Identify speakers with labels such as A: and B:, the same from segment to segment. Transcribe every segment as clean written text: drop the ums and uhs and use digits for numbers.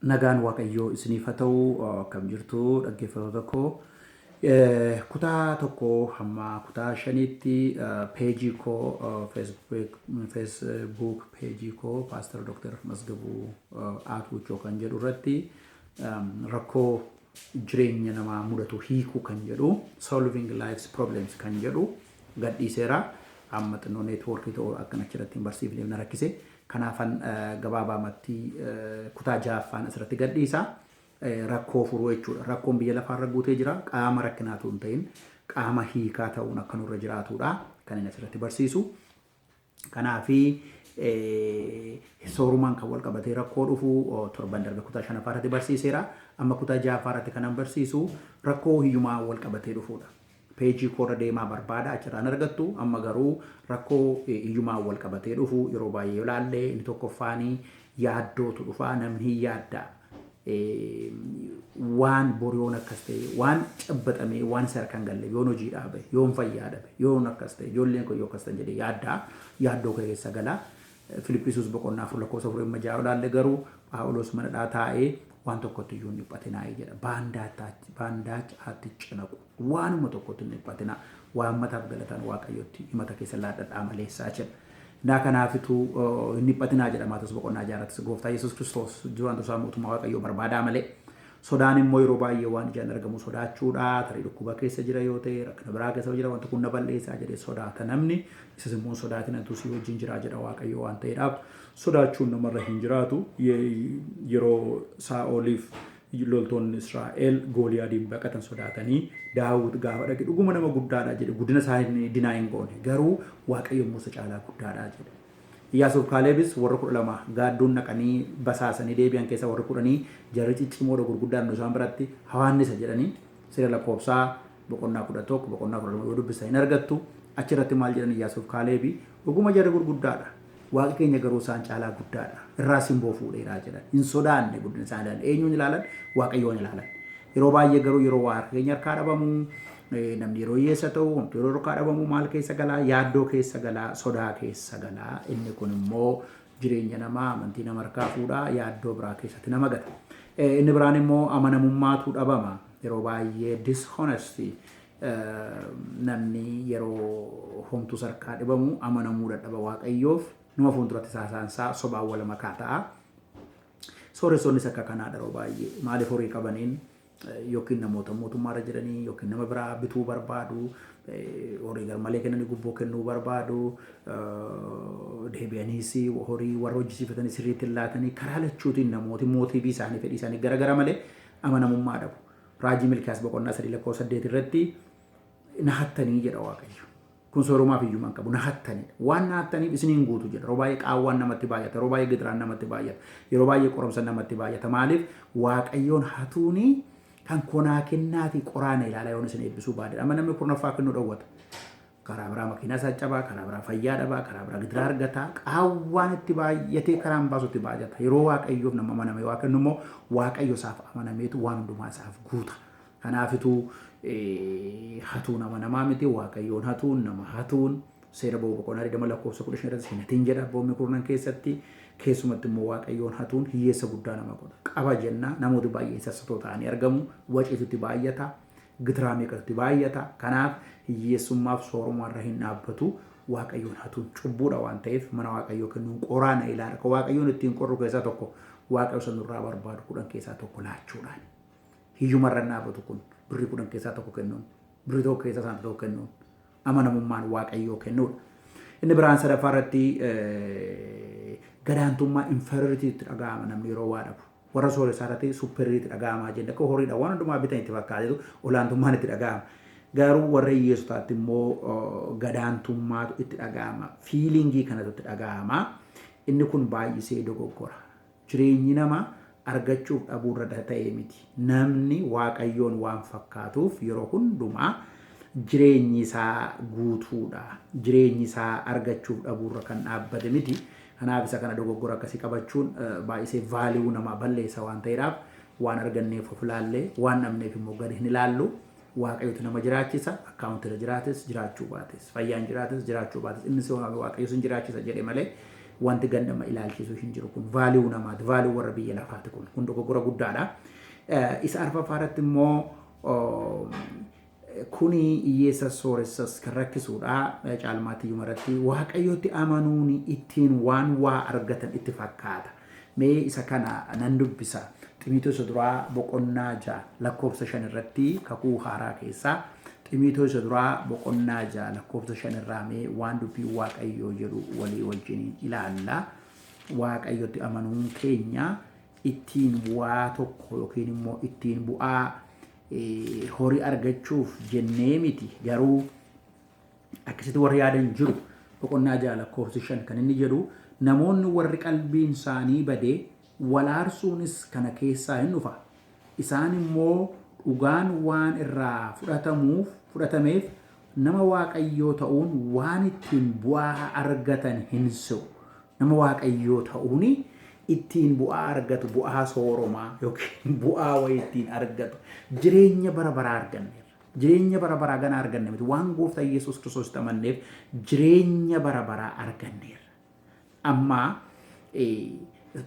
A: Nagaan Waaqayyoo isiniif haa ta'u. Akkam jirtu, dhaggeeffattoota koo? Kutaa 1 hamma kutaa 5tti peejii koo, Facebook peejii koo Pastor Dr. Masgabuu Aatuuchoo kan jedhu irratti rakkoo jireenya namaa mudatu hiikuu kan jedhu, Solving Life's Problems kan jedhu gadhiiseera. Amma xinnoo neetwoorkii ta'uu akkan achirratti hin barsiifneef na rakkise. Kanaafan gabaabaamatti kutaa ja'affaan asirratti gadhiisa. Rakkoo furuu jechuudha. Rakkoon biyya lafaarra guutee jira. Qaama rakkinaatu hin ta'in, qaama hiikaa ta'uun akka nurra jiraatudha kan inni asirratti barsiisu. Kanaafi soorumaan kan wal qabatee rakkoo dhufu torban darbe kutaa shanaffaa irratti barsiiseera. Amma kutaa ja'affaa irratti kanan barsiisu rakkoo hiyyumaa wal qabatee dhufuudha. Peejii koorra deemaa barbaada, achirraan argattu. Amma garuu rakkoo hiyyumaan wal qabatee dhufu yeroo baay'ee yoo ilaalle, inni tokkoffaanii yaaddootu dhufa. Namni hin yaadda. Waan bor yoon akkas ta'e, waan cabbaxamee waan isa harkaan galle, yoon hojii dhaabe, yoon fayyaa dhabe, yoon akkas ta'e, ijoolleen koo yoo akkas ta'an jedhee yaadda. Yaaddoo keessa gala. Filiphisuus boqonnaa 4 lakkoofsa 4 amma 6 ilaalle garuu, Phaawulos manadhaa taa'ee waan tokkotti iyyuu hin dhiphatinaa jedha. በአንዳች አትጨነቁ. Waanuma tokkotti hin dhiphatinaa. Waan mataaf galataan Waaqayyotti himata keessa laadhadhaa maleessaa jedha. Naa kanaafitu hin dhiphatinaa jedha. Maatos boqonnaa 6rrattis Gooftaa Yesuus Kiristoos duraan dursaa mootummaa Waaqayyoo barbaadaa malee. Sodaan immoo yeroo baay'ee waan ijaan argamu sodaachuudha. Tarii dhukkuba keessa jira yoo ta'e, rakkina biraa keessa jira, wanti kun na balleessaa jedhee sodaata namni. Isas immoo sodaatin, antu si wajjin jira jedha Waaqayyo waan ta'eedhaaf sodaachuun namarra hin jiraatu. Yeroo Saa'oliif loltoonni Israa'el Gooliyaadiin baqatan sodaatanii, Daawit gaafa dhaqe dhuguma nama guddaadha jedhe. Guddina isaa dinaa hin goone, garuu Waaqayyo immoo isa caalaa guddaadha jedhe. Iyyaasuuf Kaaleebis warra 12 gaadduun naqanii basaasanii deebi'an keessa warri 10 jarri ciccimoodha, gurguddaan nu isaan biratti hawaannisa jedhanii. Seera Lakkoofsaa boqonnaa 11, boqonnaa 12 yoo dubbistan hin argattu. Achirratti maal jedhan Iyyaasuuf Kaaleebi? Dhuguma jarri gurguddaadha. Waaqi keenya garuu isaan caalaa guddaadha. Irraa simboo fuudheeraa jedhan. Hin sodaanne guddina isaan ilaalan. Eenyuun ilaalan? Waaqayyoon ilaalan. Yeroo baay'ee garuu yeroo waa harka keenya harkaa dhabamu, namni yeroo hiyyeessa ta'u, wanti yeroo harkaa dhabamu maal keessa galaa? Yaaddoo keessa galaa, sodaa keessa galaa. Inni kun immoo jireenya namaa, amantii nama harkaa fuudhaa, yaaddoo biraa keessatti nama gata. Inni biraan immoo amanamummaatu dhabama. Yeroo baay'ee dishonesty, namni yeroo homtuu sarkaa dhibamu amanamuu dadhaba Waaqayyoof. Nama fuulduratti saasaan sobaan wal makaa ta'a. Sooressoonnis akka kanaadha yeroo baay'ee. Maaliif? Horii qabaniin yookiin namoota mootummaarra jiranii yookiin nama biraa bituu barbaadu, horii garmalee kennanii gubboo kennuu barbaadu, deebi'aniis horii warra hojjisiifatanii sirriitti hin laatanii. Karaa lachuutiin namooti motive isaanii, fedhii isaanii garagara malee amanamummaa dhabu. Raajii Milkiyaas boqonnaa 3 lakkoofsa 8 irratti na hattanii jedha Waaqayyo. Kun soorumaaf iyyuu man qabu, na hattanidha. Waan na hattaniif isiniin guutu jedha. Yeroo baay'ee qaawwaan namatti baay'ata. Yeroo baay'ee gidiraan namatti baay'ata. Yeroo baay'ee qoromsa namatti baay'ata. Maaliif? Waaqayyoon hatuuni kan konaa kennaatii qoraana ilaalaa yoon isin eebbisuu baadedha. Amma namni kurnaffaa kennuu dhowwata. Karaa biraa makiinaa isaa cabaa, karaa biraa fayyaa dhabaa, karaa biraa gidiraa argata. Qaawwaan itti baay'atee karaan baasu itti baay'ata. Yeroo Waaqayyoof nama amaname waa kennu immoo Waaqayyo isaaf amanameetu waan hundumaa isaaf guuta. Kanaafituu hatuun amanamaa miti. Waaqayyoon hatuun, nama hatuun, Seera Ba'uu boqonnaa 20 lakkoofsa 15 irratti hin hatin jedha abboommii kurnan keessatti. Keessumatti immoo Waaqayyoon hatuun hiyyeessa guddaa nama godha. Qaba jenna, namooti baay'een sassatoo ta'anii argamu, waciitu itti baay'ata, gidiraa meeqatu itti baay'ata. Kanaaf hiyyeessummaaf soorumaarra hin dhaabbatu. Waaqayyoon hatuun cubbuudha waan ta'eef mana Waaqayyoo kennuun qoraana ilaala. Kan Waaqayyoon ittiin qorru keessaa tokko Waaqayyo isa nurraa barbaadu 10 keessaa tokko laachuudhaan. Hiyyumarra hin dhaabatu kun. Birrii 10 keessaa tokko kennuun, birrii 1 keessaa saantima 1 kennuun amanamummaan Waaqayyoo kennuudha. Inni biraan sadaffaa irratti gadaantummaa, inferiority itti dhaga'ama namni yeroo waa dhabu. Warra sooressaa irratti superiority dhaga'amaa jenna. Akka horiidha waan hundumaa bitan itti fakkaatetu olaantummaan itti dhaga'ama. Garuu warra hiyyeessotaatti immoo gadaantummaatu itti dhaga'ama. Feeling kanatu itti dhaga'ama. Inni kun baay'isee dogoggora. Jireenyi namaa argachuuf dhabuurra ta'ee miti. Namni Waaqayyoon waan fakkaatuuf yeroo hundumaa jireenyi isaa guutuudha. Jireenyi isaa argachuuf dhabuurra kan dhaabbate miti. Kanaaf isa kana dogoggora akkasii qabachuun baay'isee value namaa balleessa waan ta'eedhaaf, waan arganneef of ilaallee waan dhabneef immoo gadi hin ilaallu. Waaqayyotu nama jiraachisa. Akkaawuntiirra jiraates jiraachuu baates, fayyaan jiraates jiraachuu baates, inni si waame Waaqayyo sin jiraachisa jedhe malee Wanti gandama ilaalchisu hin jiru kun value namaati, value warra biyya lafaati kun dogoggora guddaadha. Isa arfaffaa irratti immoo kuni hiyyeessa sooressas kan rakkisuudha. Caalmaatti irratti Waaqayyotti amanuun ittiin waan waa argatan itti fakkaata. Mee isa kana nan dubbisa. Ximiitoo isa duraa boqonnaa 6 lakkoofsa 5 irratti, kakuu haaraa keessaa Ximiitoo isa duraa boqonnaa 6 lakkoofsa 5 irraa mee waan dubbii Waaqayyoo jedhu walii wajjin ilaalla. Waaqayyotti amanuun keenya ittiin waa tokko yookiin immoo ittiin bu'aa horii argachuuf jennee miti, garuu akkasitti warri yaadan jiru. Boqonnaa 6 lakkoofsi 5 kan inni jedhu, namoonni warri qalbiin isaanii badee walaarsuunis kana keessaa hin dhufa. Isaan immoo dhugaan waan irraa fudhatameef nama Waaqayyoo ta'uun waan ittiin bu'aa argatan hin se'u. Nama Waaqayyoo ta'uun ittiin bu'aa argatu, bu'aa sooromaa yookiin bu'aa wayii ittiin argatu. Jireenya bara baraa arganneerra. Jireenya bara baraa gana arganne miti. Waan gooftaa Yesuus Kiristoos amanneef jireenya bara baraa arganneerra. Amma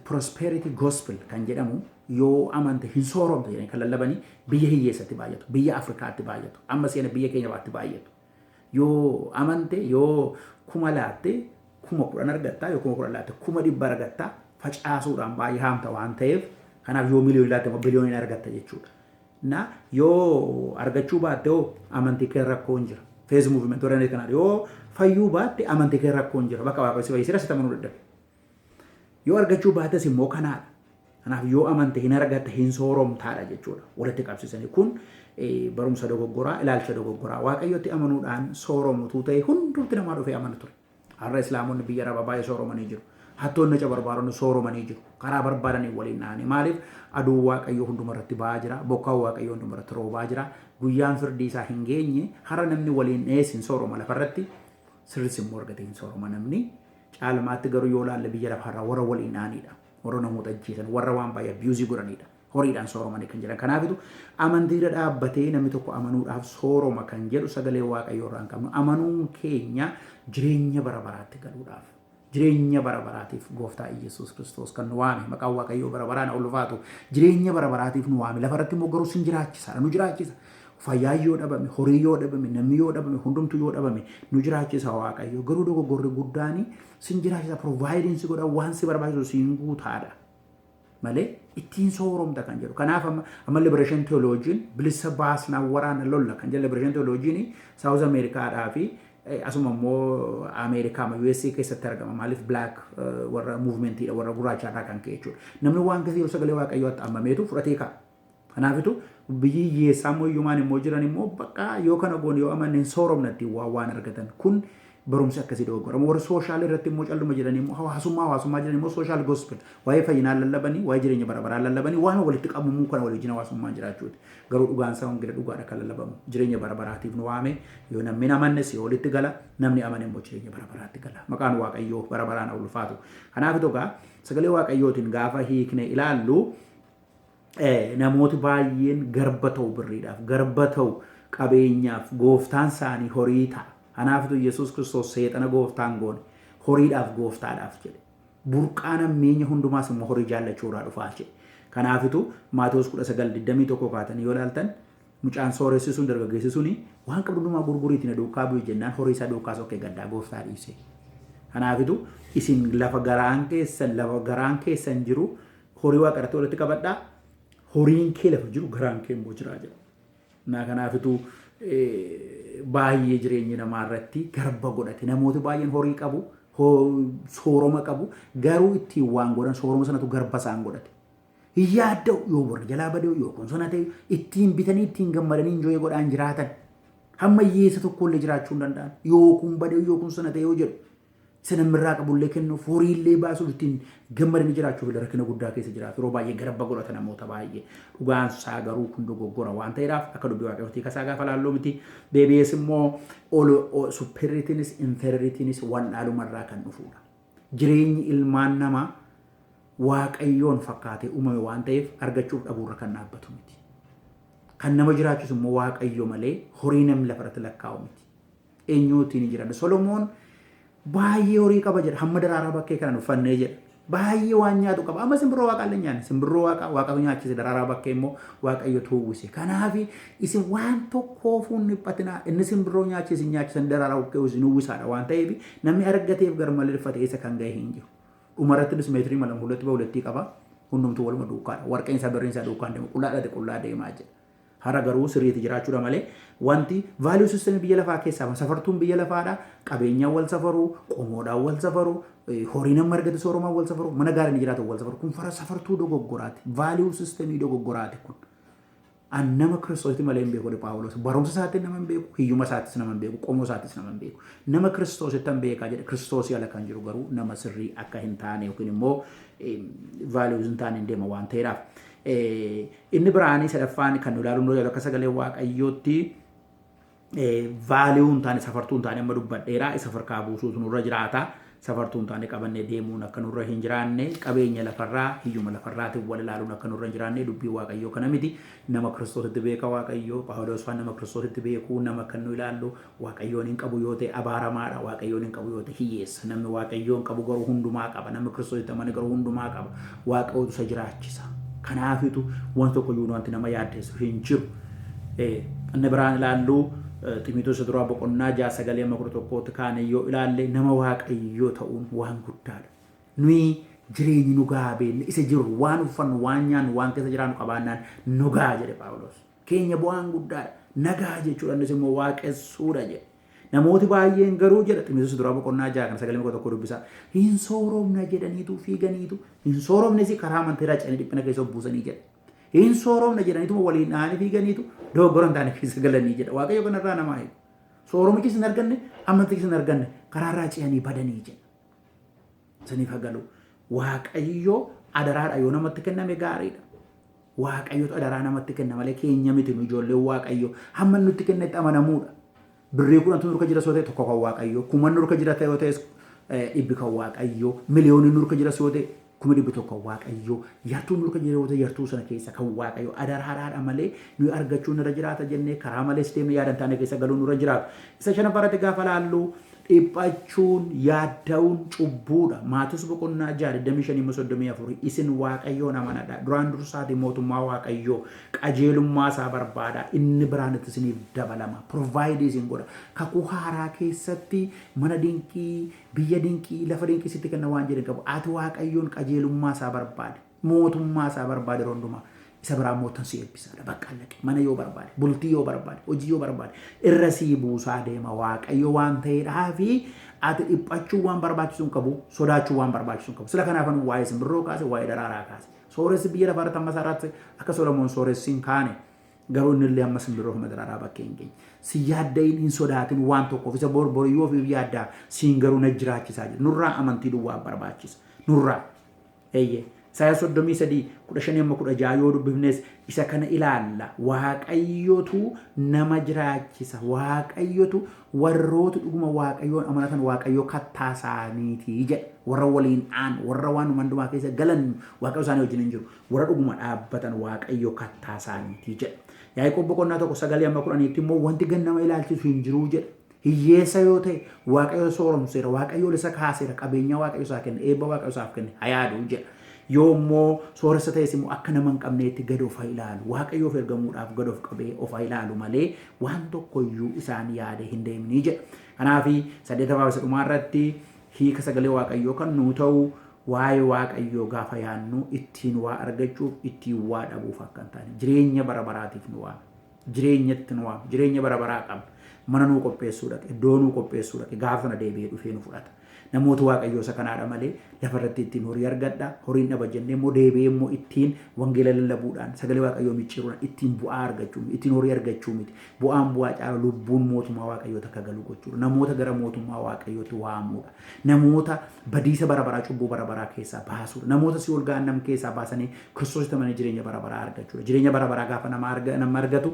A: prosperity gospel kan jedhamu, yoo amante hin sooromte jedhanii kan lallabanii biyya hiyyeessatti baay'atu, biyya Afrikaatti baay'atu, amma seena biyya keenya baatti baay'atu. Yoo amante, yoo 1000 laatte 10,000 argattaa, yoo 10,000 laatte 100,000 argattaa, facaasuudhaan baay'ee haamta waan ta'eef, kanaaf yoo miliyoonii laatte immoo biliyoonii argatta jechuudha. Na yoo argachuu baatte hoo amantii kee rakkoon jira. Faith movement warra kanaa yoo fayyuu baatte amantii kee rakkoon jira. Bakka Waaqayyo si fayyisee sitti amanuu dadhabe. Yoo argachuu baattes immoo kanaadha. Kanaaf yoo amante hin argatta, hin sooromtaadha jechuudha. Walitti qabsiisanii kun barumsa dogoggoraa, ilaalcha dogoggoraa. Waaqayyotti amanuudhaan sooromutu ta'e hundumti namaa dhufee amana ture. Har'a Islaamonni biyya Arabaa baay'ee sooromanii jiru. Hattoonni aca barbaadonni sooromanii jiru. Karaa barbaadanii waliin dhahanii. Maaliif? Aduun Waaqayyoo hunduma irratti ba'aa jira. Bokkaan Waaqayyoo hunduma irratti roobaa jira. Guyyaan firdii isaa hin geenye. Har'a namni waliin dha'ees hin sooroma lafarratti. Sirris immoo argate hin sooroma namni. Caalmaatti garuu yoo laalle biyya lafaarraa warra waliin dha'anidha. Warra namoota ajjeesan, warra waan baay'ee abuse godhanidha. Horiidhaan sooromanii kan jedhan. Kanaafitu amantiirra dhaabbatee namni tokko amanuudhaaf sooroma kan jedhu sagalee Waaqayyoo irraa hin qabnu. Amanuun keenya jireenya bara baraatti galuudhaaf. Jireenya bara baraatiif gooftaa Iyyasuus Kiristoos kan nu waame, maqaan Waaqayyoo bara baraan ulfaatu. Jireenya bara baraatiif nu waame. Lafarratti immoo garuu sin jiraachisa. Nu jiraachisa. Fayyaa yoo dhabame, horii yoo dhabame, namni yoo dhabame, hundumtu yoo dhabame nu jiraachisa Waaqayyo. Garuu dogoggorri guddaani sin jiraachisa, provide si godha, waan si barbaachisu siin guutaadha malee ittiin sooromta kan jedhu. Kanaaf amma liberation theology, bilisa baasnaa waraana lolla kan jedhu liberation theology South Americaadhaa fi asuma immoo Ameerikaa USA keessatti argama. Maaliif? Black warra movementiidha, warra gurraachaarraa kan ka'e jechuudha. Namni waan keessi yeroo sagalee Waaqayyootti ammameetu fudhatee ka'a. Kanaafitu biyyi hiyyeessaa immoo hiyyumaan immoo jiran immoo bakka yoo kana goone, yoo amanne hin sooromna ittiin waan argatan kun barumsi akkasii dogoggora. Warra social irratti immoo calluma jedhanii immoo hawaasummaa jedhanii immoo social gospel, waa'ee fayyinaa lallabanii, waa'ee jireenya bara baraa lallabanii, waan walitti qabamuu kana walii wajjin hawaasummaan jiraachuuti. Garuu dhugaan isaa wangeela dhugaadha kan lallabamu. Jireenya bara baraatiif nu waame. Yoo namni hin amannes yoo walitti gala, namni amane immoo jireenya bara baraatti gala. Maqaan Waaqayyoo bara baraan ulfaatu. Kanaaf egaa sagalee Waaqayyootiin gaafa hiikne ilaallu, namooti baay'een garba ta'u birriidhaaf, garba ta'u qabeenyaaf, gooftaan isaanii horii ta'a. Kanaafitu Yesuus Kiristoos seexana gooftaan goone, horiidhaaf gooftaadhaaf jedhe. Burqaan hammeenya hundumaas immoo horii jaallachuu irraa dhufaa jedhe. Kanaafitu Maatewos 19:21 kaatanii yoo ilaaltan, mucaan sooressi sun, dargaggeessi suni, waan qabdu hundumaa gurguriitiin na duukaa bu'i jennaan horii isaa duukaa sokkee gaddaa gooftaa dhiise. Kanaafitu isin lafa garaan keessan jiru horii Waaqarratti walitti qabadhaa, horiin kee lafa jiru garaan kee immoo jiraa jedha. Na kanaafitu baay'ee jireenya namaa irratti garba godhate. Namooti baay'een horii qabu, sooroma qabu, garuu ittiin waan godhan sooroma sanatu garba isaan godhate. Hin yaadda'u yoo warra jalaa badee, yoo kun sana ta'e, ittiin bitanii ittiin gammadanii enjoy godhaan jiraatan. Hamma hiyyeessa tokkollee jiraachuu hin danda'an. Yoo kun badee, yoo kun sana ta'e yoo jedhu, isa namirraa qabullee kennuuf, horiillee baasuuf, ittiin gammadanii jiraachuuf illee rakkina guddaa keessa jiraatu. Yeroo baay'ee garba godhata namoota baay'ee. Dhugaan isaa garuu kun dogoggora waan ta'eedhaaf akka dubbii Waaqayyootii kasaa gaafa laalluu miti. Deebi'ees immoo ol superiorityinis inferioritynis waan dhaalumarraa kan dhufudha. Jireenyi ilmaan namaa Waaqayyoon fakkaatee uumame waan ta'eef argachuuf dhabuurra kan dhaabbatu miti. Kan nama jiraachisu immoo Waaqayyo malee horii namni lafarratti lakkaa'u miti. Eenyuutiin hin jiran. Solomoon Baay'ee horii qaba jedha. Hamma daraaraa bakkee kana uffannee jedha. Baay'ee waan nyaatu qaba. Amma simbirroo waaqaa illee nyaanne. Simbirroo waaqaa waaqatu nyaachise, daraaraa bakkee immoo Waaqayyotu uwwise. Kanaaf isin waan tokkoofuu hin dhiphatinaa. Inni simbirroo nyaachise isin nyaachisan, daraaraa bakkee isin uwwisaadha waan ta'eef, namni argateef garmalee dhiphate eessa kan ga'e hin jiru. Dhumarrattis meetirii malam fuulatti bahulettii qaba. Hundumtuu waluma duukaadha. Warqeen isaa, birriin isaa duukaan deema. Qullaa dhalate qullaa deemaa jedha. Har'a garuu sirriitti jiraachuudha malee, wanti value system biyya lafaa keessaa safartuun biyya lafaadha. Qabeenyaan wal safaruu, qomoodhaan wal safaruu, horii nama argate soorumaan wal safaruu, mana gaariin jiraatu wal safaruu. Kun fara safartuu dogoggoraati. Value system dogoggoraati kun. An nama Kiristoositti malee hin beeku jedhe Phaawulos. Barumsa isaatti nama hin beeku, hiyyuma isaattis nama hin beeku, qomoo isaattis nama hin beeku. Nama Kiristoositti hin beekaa jedhe. Kiristoosii ala kan jiru garuu nama sirrii akka hin taane yookiin immoo value hin taane hin deema waan ta'eedhaaf. Inni biraanii sadaffaan kan nu ilaalu nu akka sagalee Waaqayyootti value hin taane, safartuu hin taane amma dubbadheera, isa farkaa buusuutu nurra jiraata. Safartuu hin taane qabannee deemuun akka nurra hin jiraanne, qabeenya lafarraa, hiyyuma lafarraatiin wal ilaaluun akka nurra hin jiraanne, dubbii Waaqayyoo kana miti. Nama Kiristoositti beeka Waaqayyoo. Phaawulos faan nama Kiristoositti beekuu, nama kan nu ilaallu Waaqayyoon hin qabu yoo ta'e abaaramaadha. Waaqayyoon hin qabu yoo ta'e hiyyeessa. Namni Waaqayyoon qabu garuu hundumaa qaba. Namni Kiristoositti amane garuu hundumaa qaba. Waaqayyootu isa jiraachisa. Kanaafitu wanti tokko iyyuu wanti nama yaaddeessu hin jiru. Inni biraan ilaallu Ximitoos isa duraa boqonnaa 6 sagalee amma 11tti kaane yoo ilaalle, nama Waaqayyoo ta'uun waan guddaadha. Nuyi jireenyi nu gahaa beekne, isa jiru waan uffannu, waan nyaannu, waan keessa jiraannu qabaannaan nu gahaa jedhe Phaawulos. Keenya bu'aan guddaadha. Nagaa jechuudha, innis immoo waaqessuudha jedhe. Namooti baay'een garuu jedha Ximitoos duraa boqonnaa 6 kan sagalee 11 dubbisaa. Hin sooromna jedhaniitu fiiganiitu, hin sooromnes karaa amantiirraa ce'anii dhiphina keessa of buusanii jedha. Hin sooromna jedhaniituma waliin dhahanii fiiganiitu dogoggora hin taane keessa galanii jedha. Waaqayyo kanarraa namaa eegu. Sooromichis hin arganne, amantichis hin arganne, karaarraa ce'anii badanii jedha. Isiniif hagalu. Waaqayyo adaraadha yoo namatti kenname gaariidha. Waaqayyotu adaraa namatti kenna malee keenya miti. Nu ijoolleen Waaqayyo hamma nutti kennetti amanamuudha. Birrii 10tu nurka jira yoo ta'e, tokko kan Waaqayyo, kuman nurka jira yoo ta'es dhibbi kan Waaqayyo, miliyoonni nurka jira yoo ta'e 100,000 kan Waaqayyo, yartuun nurka jira yoo ta'e yartuu sana keessa kan Waaqayyo. Adaraadhaadha malee nuyi argachuun nurra jiraata jennee karaa malees deemne yaada hin taane keessa galuun nurra jiraatu. Isa shanaffaarratti gaafa laallu, dhiphachuun, yaadda'uun cubbuudha. Maatius boqonnaa 6 25 34, isin Waaqayyoon amanadha. Duraan dursaati mootummaa Waaqayyoo, qajeelummaa isaa barbaada. Inni biraan itti isiniif dabalama. Provide isin godha. Kakuu haaraa keessatti mana dinqii, biyya dinqii, lafa dinqii sitti kenna waan jedhan qabu. Ati Waaqayyoon, qajeelummaa isaa barbaade. Mootummaa isaa barbaade yeroo hundumaa. Isa biraa immoo tan si eebbisaadha. Bakka allaqe. Mana yoo barbaade, bultii yoo barbaade, hojii yoo barbaade, irra sii buusaa deema Waaqayyo waan ta'eedhaa fi ati dhiphachuu waan barbaachisu hin qabu, sodaachuu waan barbaachisu hin qabu. Sila kanaafan waa'ee simbirroo kaase, waa'ee daraaraa kaase. Sooressi biyya lafaa irratti amma isaarratti akka Solomoon sooressi hin kaane, garuu inni illee amma simbirroo fi daraaraa bakkee hin geenye. Si yaaddayin, hin sodaatin waan tokkoof, isa bor boriyyuu ofiif yaaddaa, siin garuu na jiraachisaa jira. Nurraa amantii duwwaa barbaachisa. Nurraa. Eeyyee. Isaayyaas 33, 15 amma 16 yoo dubbifnes isa kana ilaalla. Waaqayyotu nama jiraachisa. Waaqayyotu warroota dhuguma Waaqayyoon amanatan Waaqayyo kattaa isaaniiti jedha. Warra waliin dhaan, warra waan hundumaa keessa galan Waaqayyo isaanii wajjin hin jiru. Warra dhuguma dhaabbatan Waaqayyo kattaa isaaniiti jedha. Yaaqoob boqonnaa 1 sagalee amma 10tti immoo wanti gannama ilaalchisu hin jiru jedha. Hiyyeessa yoo ta'e Waaqayyo sooromseera, Waaqayyo ol isa kaaseera, qabeenya Waaqayyo isaa kenne, eebba Waaqayyo isaaf kenne haa yaadu jedha. Yoo immoo sooressa ta'es immoo akka nama hin qabneetti gad of haa ilaalu. Waaqayyoof ergamuudhaaf gad of qabee of haa ilaalu malee waan tokkoyyuu isaan yaadee hin deemnii jedha. Kanaaf saddeetaffaa isa dhumaa irratti hiika sagalee Waaqayyoo kan nuu ta'u, waa'ee Waaqayyoo gaafa yaadnu ittiin waa argachuuf, ittiin waa dhabuuf akka hin taane, jireenya bara baraatiif nu waame. Jireenyatti nu waama. Jireenya bara baraa qabna. Mana nuu qopheessuu dhaqe, iddoo nuu qopheessuu dhaqe, gaafa sana deebi'ee dhufee nu fudhata. Namoota Waaqayyoo isa kanaadha malee lafarratti ittiin horii argadha, horiin dhaba jennee immoo deebi'ee immoo ittiin wangeela lallabuudhaan, sagalee Waaqayyoo micciiruudhaan ittiin bu'aa argachuu miti, ittiin horii argachuu miti. Bu'aan bu'aa caalu lubbuun mootummaa Waaqayyootti akka galu gochuudha. Namoota gara mootummaa Waaqayyootti waamuudha. Namoota badiisa bara baraa, cubbuu bara baraa keessaa baasuudha. Namoota si'ool gaannam keessaa baasanii Kiristoositti amananii jireenya bara baraa argachuudha. Jireenya bara baraa gaafa nama argatu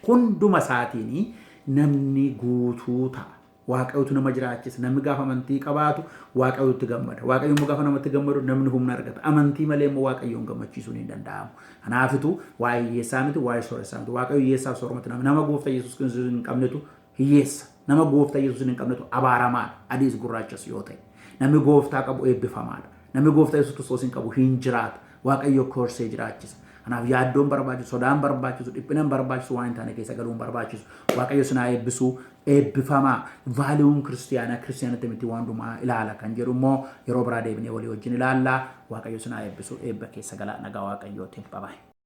A: hunduma isaatiin namni guutuu ta'a. Waaqayyotu nama jiraachisa. Namni gaafa amantii qabaatu Waaqayyotti gammada. Waaqayyo immoo gaafa namatti gammadu namni humna argata. Amantii malee immoo Waaqayyoon gammachiisuun hin danda'amu. Kanaafitu waa'ee hiyyeessaa miti, waa'ee sooressaa miti. Waaqayyo hiyyeessaaf sooromatti nama gooftaa Yesuus Kiristoos hin qabnetu hiyyeessa. Nama gooftaa Yesuusin hin qabnetu abaaramaadha. Adiis gurraachas yoo ta'e. Namni gooftaa qabu eebbifamaadha. Namni gooftaa Yesuus Kiristoos hin qabu hin jiraata. Waaqayyo korsee jiraachisa. Kanaaf yaaddoon barbaachisu, sodaan barbaachisu, dhiphinan barbaachisu, waan hin taane keessa galuun barbaachisu. Waaqayyo sinaa eebbisuu, eebbifamaa. Valueun kiristiyaanaa kiristiyaanatti miti waan hundumaa ilaala kan jedhu immoo yeroo biraa deebinee walii wajjin ilaalla. Waaqayyo sinaa eebbisu, eebba keessa galaa, nagaa Waaqayyootiin. Babaay.